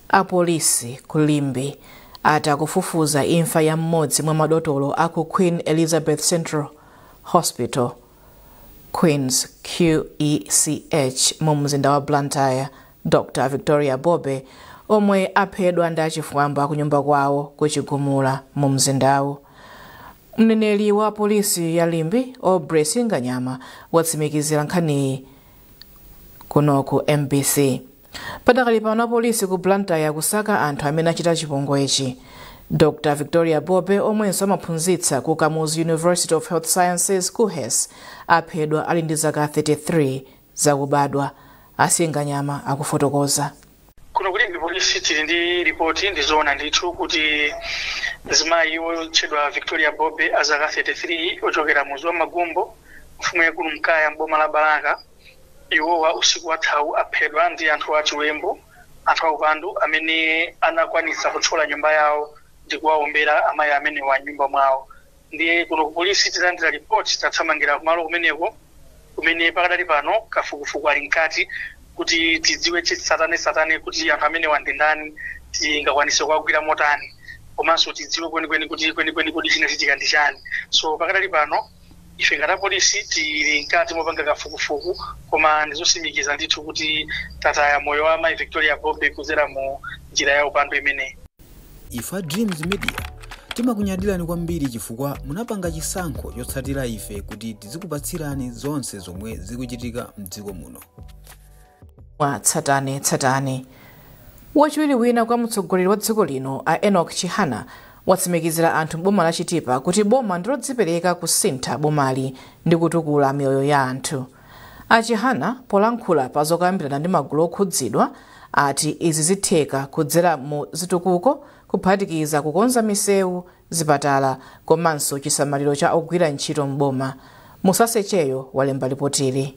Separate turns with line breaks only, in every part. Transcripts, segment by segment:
Apolisi ku Limbe ati akufufuza imfa ya mmodzi mwa madotolo aku Queen Elizabeth Central Hospital, Queens QECH, mu mzinda wa Blantyre, Dr Victoria Bobe, omwe aphedwa ndi achifwamba kunyumba kwawo kuchigumula mu mzindawu. Mneneri wa polisi ya Limbe, Aubrey Singanyama, watsimikizira nkhaniyi kuno ku MBC. Padakali pano apolisi ku Blantyre akusaka anthu amene achita chipongwechi. Dr Victoria Bobe, omwenso amaphunzitsa ku Kamuzu University of Health Sciences, KUHeS, aphedwa ali ndi zaka 33 zakubadwa. Asinganyama akufotokoza.
Kuno ku Limbe Polisi tili ndi ripoti. Ndizoona ndithu kuti mzimayi wotchedwa Victoria Bobe, azaka 33, ochokera muzi wa Magumbo, mfumu yakulu Mkaya, mboma la Balaka, iwowa usiku wathawu aphedwa ndi anthu achiwembu, anthu aupandu amene anakwanitsa kuthyola nyumba yawo ndi kuwawombera amayi amene wa nyumba mwawo. Ndiye kuno ku polisi titalandira ripoti, tathamangira kumalo kumeneko, kumene pakadali pano kafukufuku ali mkati kuti tidziwe chitsatane satane kuti anthu amene ndi ndani, tingakwanise kuwagwira motani, komanso tidziwe kwenikweni kuti kwenikweni kuti chinachitika ndi chani. So pakadali pano ife ngati apolisi tili mkati mopanga kafukufuku, koma ndizosimikiza ndithu kuti tataya moyo wa mayi Victoria Bobe kudzera mu njira ya upandu imeneyi.
Ife a Dreams Media timakunyadirani kwambiri chifukwa munapanga chisankho chotsatira ife kuti tizikupatsirani zonse zomwe zikuchitika mdziko muno.
Mwa tsatane tsatane, wachiwiri wina kwa mtsogoleri wa dziko lino, a Enoch Chihana, watsimikizira anthu m'boma la Chitipa kuti boma ndilodzipereka kusintha bomali ndi kutukula miyoyo ya anthu. A Chihana, polankhula pa zokambirana ndi magulu okhudzidwa, ati izi zitheka kudzera mu zitukuko, kuphatikiza kukonza misewu, zipatala komanso chisamaliro cha ogwira ntchito m'boma. Musasecheyo walemba ripotili.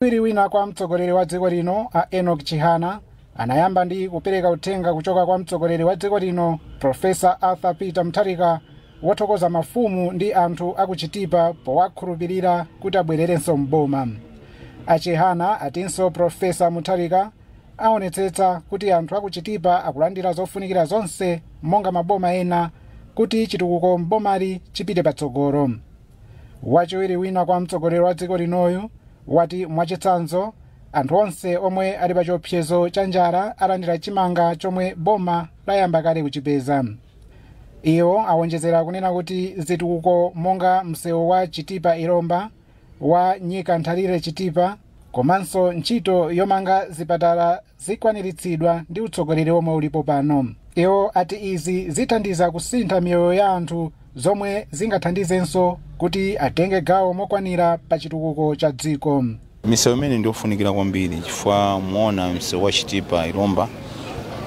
Wachiwiri wina kwa mtsogoleri wa dziko lino, a Enoch Chihana, anayamba ndi kupereka uthenga kuchoka kwa mtsogoleri wa dziko lino, Profesa Arthur Peter Mutharika, wothokoza mafumu ndi anthu akuchitipa powakhulupirira kuti abwererenso mboma. Achihana atinso Profesa Mutharika aonetsetsa kuti anthu akuchitipa akulandira zofunikira zonse monga maboma ena kuti chitukuko mbomali chipite patsogolo. Wachiwiri wina kwa mtsogoleri wa dziko linoyu wati, mwachitsanzo, anthu onse omwe ali pa chiopsezo cha njala alandira chimanga chomwe boma layamba kale kuchipeza. Iwo awonjezera kunena kuti zitukuko monga msewu wa Chitipa Ilomba, wa Nyika Nthalire Chitipa komanso ntchito yomanga zipatala zikwaniritsidwa ndi utsogoleri omwe ulipo pano. Iwo ati izi zithandiza kusintha miyoyo ya anthu, zomwe zingathandizenso kuti atenge gawo mokwanira pa chitukuko cha dziko.
Misewu imene ndiofunikira kwambiri chifukwa muona msewu wa Chitipa Ilomba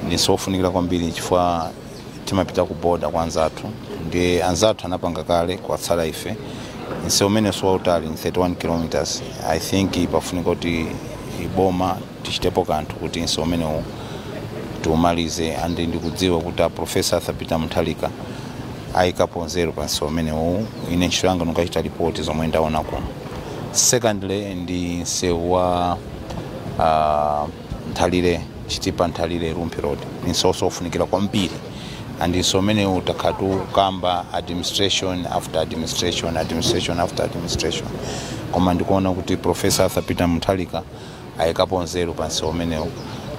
ndi msewu ofunikira kwambiri chifukwa timapita ku boda kwa anzathu, ndi anzathu anapanga kale, kwatsala ife. Msewu umene si wautali, 31 kilometers. I think pafunika kuti iboma tichitepo kanthu kuti msewu umenewu tiumalize, and ndikudziwa kuti a Professor Arthur Peter Mutharika ayikapo nzeru pa msewu umenewu. Ine ntchito yanga ndikachita ripoti zomwe ndaona kuno. Secondly, ndi msewu wa Nthalire Chitipa Nthalire Rumphi Road, ni msewu ofunikira kwambiri, and msewu umenewu takhala tikukamba administration after administration, administration after administration, koma ndikuona kuti Professor Arthur Peter Mutharika ayikapo nzeru pa msewu umenewu,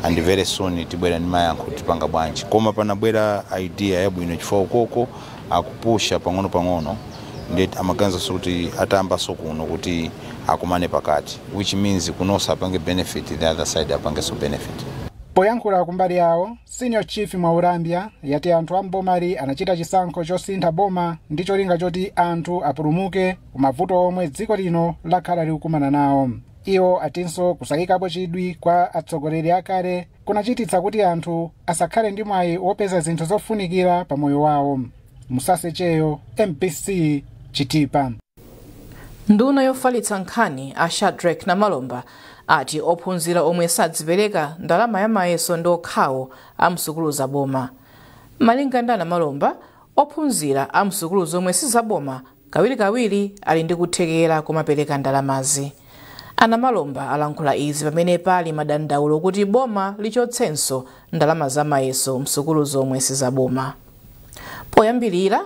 and very soon tibwera ndi mayankho tipanga bwanji. Koma panabwera idea yabwino chifukwa ukoko akupusha pang'ono pang'ono, ndi amaganizaso kuti atayambaso kuno kuti akumane pakati, which means kunonso apange benefit, the other side apangenso benefit.
Poyankhula kumbali yawo, Senior Chief Mwaurambya yati anthu a mbomali anachita chisankho chosintha boma ndi cholinga choti anthu apulumuke kumavuto omwe dziko lino lakhala likukumana nawo. Iwo atinso kusayikapo chidwi kwa atsogoleri akale kunachititsa kuti anthu asakhale ndi mwayi wopeza zinthu zofunikira pa moyo wawo. Musasecheyo, MBC, Chitipa.
Nduna yofalitsa nkhani, a Shadrack Namalomba, ati ophunzira omwe sadzipereka ndalama ya mayeso ndi okhawo a msukulu zaboma. Malinga ndi Namalomba, ophunzira a msukulu zomwe sizaboma kawirikawiri ali ndi kuthekera kumapereka ndalamazi. Anamalomba alankhula izi pamene pali madandaulo kuti boma lichotsenso ndalama za mayeso msukulu zomwe sizaboma. Poyambirira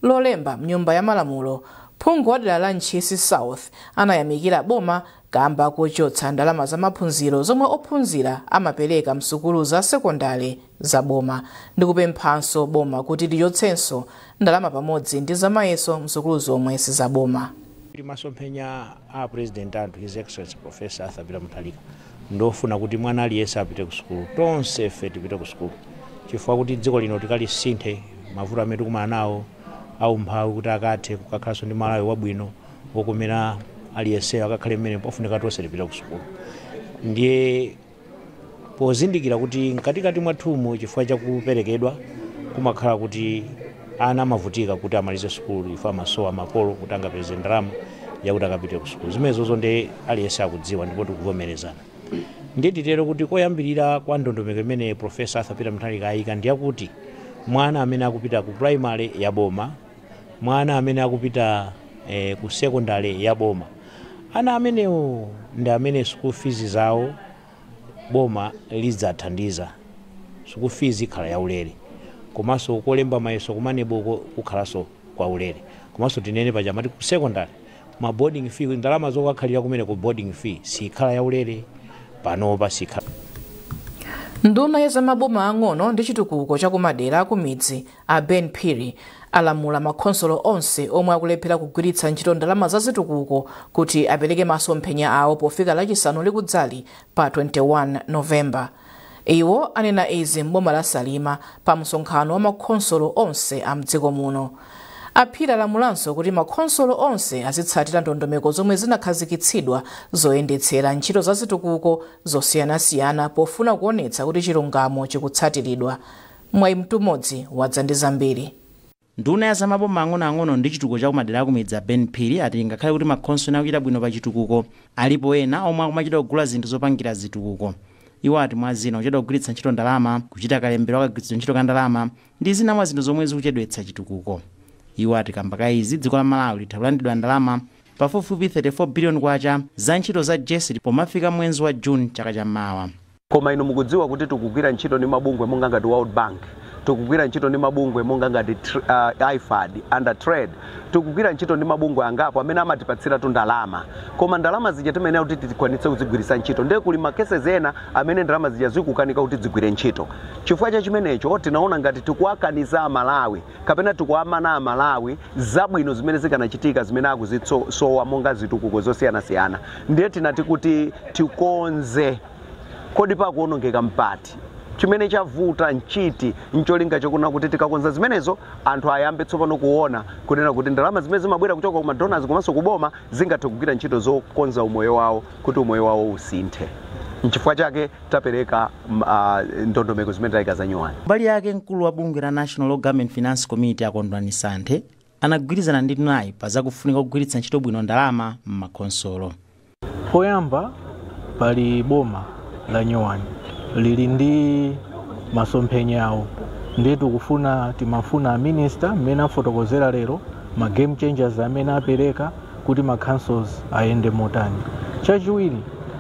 Lolemba mnyumba ya malamulo, phungu wa dera la Ntchisi South anayamikira boma kamba kuchotsa ndalama za maphunziro zomwe ophunzira amapereka msukulu za sekondari za boma, ndi kupemphanso boma kuti lichotsenso ndalama pamodzi ndi zamayeso msukulu zomwe sizaboma.
Masomphenya a President anthu, His Excellency Professor Arthur Peter Mutharika, ndofuna kuti mwana aliyense apite ku sukulu, tonse ife tipite ku sukulu, chifukwa kuti dziko lino tikalisinthe, mavuto amene tikumana nawo aumphawi kuti akathe, kukakhalanso ndi Malawi wabwino wokomera aliyenseyo akakhale mmene, pofunika tonse tipite ku sukulu. Ndiye pozindikira kuti mkatikati mwathumu, chifukwa chakuperekedwa, kumakhala kuti ana amavutika kuti amalize sukulu, ife amasowa makolo kuti angapeze ndalama yakuti akapite ku sukulu. Zimenezozo ndi aliyense akudziwa ndipo tikuvomerezana. Ndiye titero kuti koyambirira kwa ndondomeko imene Professor Arthur Peter Mutharika ayika ndiyakuti mwana amene akupita ku primary ya boma, mwana amene akupita ku secondary ya boma, ana amenewo ndi amene school fees zawo boma lidzathandiza, school fees ikhala yaulere, komanso kolemba mayeso ku MANEB kukhalanso kwa ulere. Komanso tinene paja mati ku secondary ma boarding fee, ndalama zokakhalira kumene ku boarding fee sikhala yaulere, panopa sikhala.
Nduna ya zamaboma ang'ono ndi chitukuko chakumadera akumidzi a Ben Phiri alamula makhonsolo onse omwe akulephera kugwiritsa ntchito ndalama za zitukuko kuti apereke masomphenya awo pofika Lachisanu likudzali pa 21 Novemba. Iwo anena izi m'boma la Salima pa msonkhano wa makhonsolo onse a mdziko muno. Aphiri alamulanso kuti makhonsolo onse azitsatira ndondomeko zomwe zinakhazikitsidwa zoyendetsera ntchito za zitukuko zosiyanasiyana pofuna kuonetsa kuti chilungamo chikutsatiridwa. Mwayi Mtumodzi wadza ndi zambiri.
Nduna ya zamaboma ang'onoang'ono ndi chitukuko chakumadera akumidzi Ben Phiri ati ngakhale kuti makhonsolo akuchita bwino pa chitukuko, alipo ena omwe akumachita kugula zinthu zopangira zitukuko. Iwo ati mwa zina, kuchedwa kugwiritsa ntchito ndalama, kuchita kalembero akagwiritsidwe ntchito ka ndalama ndi zina mwa zinthu zomwe zikuchedwetsa chitukuko. Iwo ati kamba ka izi, dziko la Malawi litha kulandidwa ndalama pafupifupi 34 billion kwacha za ntchito za GESD pomafika mwezi wa June chaka chammawa.
Koma inu mukudziwa kuti tikugwira ntchito ndi mabungwe monga ngati World Bank, tikugwira ntchito ndi mabungwe monga ngati IFAD under trade, tikugwira ntchito ndi mabungwe angapo amene amatipatsiratu ndalama, koma ndalama zija timayenera kuti tikwanitse kuzigwiritsa ntchito. Ndiye kuli ma cases ena amene ndalama zija zikukanika kuti zigwire ntchito. Chifukwa cha chimenecho tinaona ngati tikuwakaniza Amalawi kapena tikuwamana Amalawi zabwino zimene zikanachitika, zimene akuzisowa monga zitukuko zosiyanasiyana. Ndiye tinati kuti tikonze, kodi pakuonongeka mpati, chimene chavuta nchiti, ncholinga chokuna kuti tikakonza zimenezo anthu ayambe tsopano kuona kunena kuti ndalama zimene zimabwera kuchoka ku donors komanso kuboma zingathe kugwira ntchito zokonza umoyo wawo, kuti umoyo wawo usinthe. Nchifukwa chake tapereka ndondomeko zimene tayika za nyuwani.
Mbali yake, mkulu wa bungwe la National Local Government Finance Committee Akondwani Santhe anagwirizana ndi ndunayi pa zakufunika kugwiritsa ntchito bwino ndalama m'makhonsolo.
Poyamba pali boma la nyuwani lili ndi masomphenya awo, ndiye tikufuna, timafuna a minister mmene afotokozera lero ma game changers amene apereka kuti ma councils ayende motani. Chachiwiri,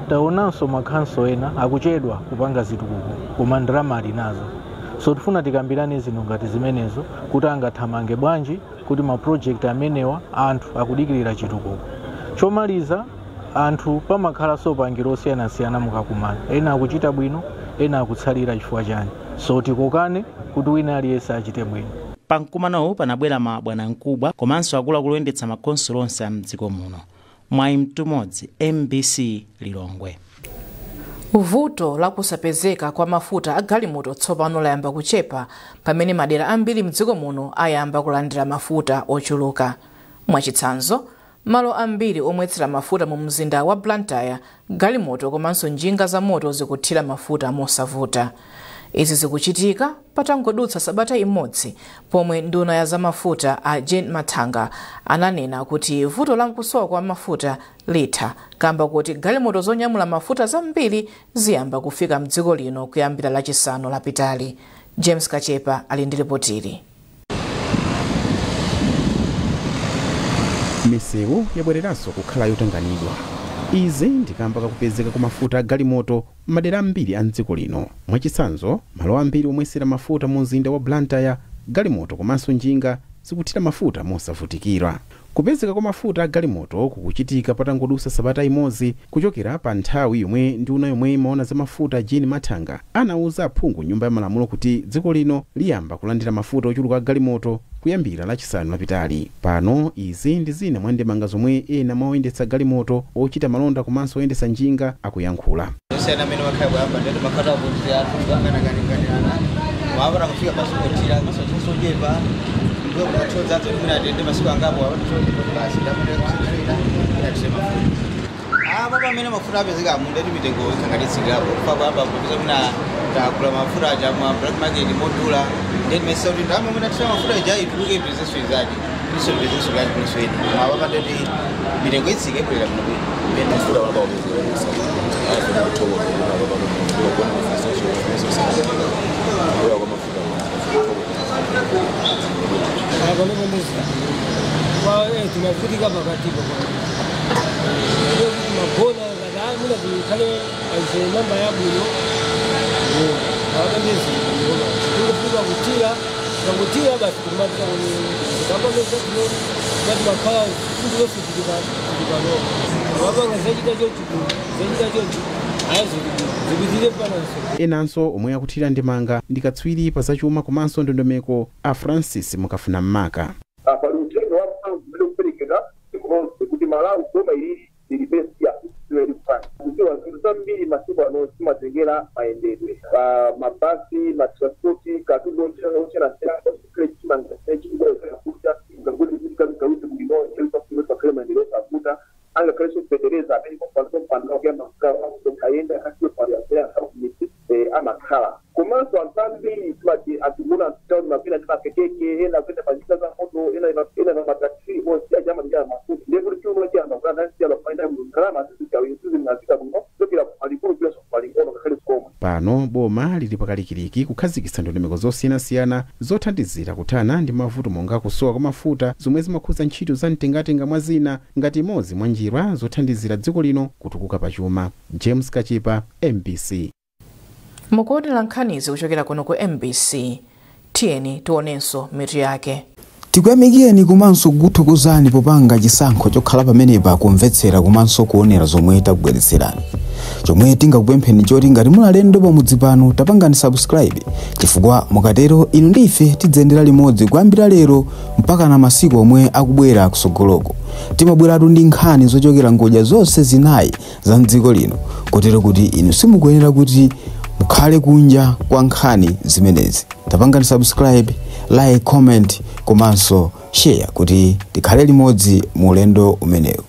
taonanso ma council ena akuchedwa kupanga zitukuko koma ndalama ali nazo, so tifuna tikambirane zinthu ngati zimenezo kuti angathamange bwanji kuti ma project amenewa, anthu akudikirira chitukuko. Chomaliza, anthu pamakhalanso pangiro osiyanasiyana mukakumana, ena akuchita bwino, ena akutsalira, chifukwa chani? So tikokane kuti wina aliyense achite bwino.
Pa mkumanowu panabwera ma bwanamkubwa komanso akuluakulu oyendetsa makhonsolo onse a mdziko muno. Mwayi Mtumodzi, MBC, Lilongwe.
Vuto lakusapezeka kwa mafuta a galimoto tsopano layamba kuchepa pamene madera ambiri mdziko muno ayamba kulandira mafuta ochuluka. Mwachitsanzo, malo ambiri omwetsera mafuta mu mzinda wa Blantyre, galimoto komanso njinga za moto zikuthira mafuta mosavuta. Izi zikuchitika patangodutsa sabata imodzi pomwe nduna ya zamafuta a Jane Mathanga ananena kuti vuto la kusowa kwa mafuta litha kamba kuti galimoto zonyamula mafuta zambiri ziyamba kufika mdziko lino kuyambira Lachisanu lapitali. James Kachepa ali ndi ripotili.
Misewu yabwereranso kukhala yotanganidwa. Izi ndikamba kakupezeka kwa mafuta a galimoto madera ambiri a mdziko lino. Mwachitsanzo, malo ambiri omwesera mafuta mu mzinda wa Blantyre, galimoto komanso njinga zikuthira mafuta mosavutikira. Kupezeka kwa mafuta a galimoto kukuchitika patangodusa sabata imodzi kuchokera pa nthawi yomwe nduna yomwe imaona za mafuta Jean Mathanga anauza aphungu nyumba ya malamulo kuti dziko lino liyamba kulandira mafuta ochuluka a galimoto kuyambira lachisanu lapitali. Pano izi ndi zina mwa ndemanga zomwe ena mwa oyendetsa galimoto, ochita malonda komanso oyendetsa njinga akuyankhula.
Osiyana amene makhala kuyamba ndeti makhala akuti athu anganakanirana wapata kufika pasukotira masochesochepa ndiwo kumathodzadzo kuti atende masiku angapo basi ndamene inatise mafuta apa pamene mafuta apezeka amunda ndi mitengo ikhangatitsikirapo kufa kuyamba popeza mwina takula mafuta aja ma black market modula ndeti mesa kuti ndalama mwina tisa mafuta aja ituluke ipezeso izake iso ipezeso kati kuliso ina koma apa ndeti mitengo itsike ibwera kuno bwino.
Mafuta wapeza
tunavutika pakatipo magona muna zikhale namba yabwino kungofika kutira kangotira basi kumapita kati makhala zinthu zonse zilipano wapanga zachita chonchi zachita chonchi ayazikupitire pananso.
Enanso omwe akuthira ndemanga ndi katswiri pa zachuma komanso ndondomeko a Francis Mukafuna Mmaka.
Pali uthenga wa mphamvu umene ukuperekedwa dziko lonse kuti Malawi boma ilili lili besi ya kuziwa zinthu zambiri masiku ano zimatengera mayendedwe pa mabasi, matranspoti, katundu osiyanasiyana chimanga ngakuti bwino pakhale mayendedwe osavuta angakhalenso fetereza amene ayenda kumidzi amakhala komanso anthu ambiri timati atigona mtawuni mapena ndi makekeke ena kuenda pa njinga za moto ena pa mataxi onse aja amadikira mafuta ndiye kuti chuma chiyamba kulandasiyala kumayenda bwino ndalama sizinazika bwino kuchokera kumalikulu kupitanso kumaling'ono ngakhale koma.
Pano boma lili pakalikiliki kukhazikitsa ndondomeko zosiyanasiyana zothandizira kuthana ndi mavuto monga kusowa kwa mafuta zomwe zimakhudza ntchito za mtengatenga mwa zina ngati imodzi mwa njira zothandizira dziko lino kutukuka pachuma. James Kachipa, MBC.
Mukuonera nkhanizi kuchokera kuno ku MBC. Tiyeni tionenso mitu yake.
Tikuyamikeni komanso kukuthokozani popanga chisankho chokhala pamenepa kumvetsera komanso kuonera zomwe takubweretserani. Chomwe tingakupempheni choti ngati muli alendo pamudzi pano tapangani subscribe chifukwa mukatero inu ndi ife tidzayendera limodzi kuyambira lero mpaka na masiku omwe akubwera kusogoloko. Timabweratu ndi nkhani zochokera ngodya zonse zinayi za mdziko lino kotero kuti inu simukuyenera kuti mukhale kunja kwa nkhani zimenezi. Tapangani subscribe, like, comment komanso share kuti tikhale limodzi mu ulendo umenewu.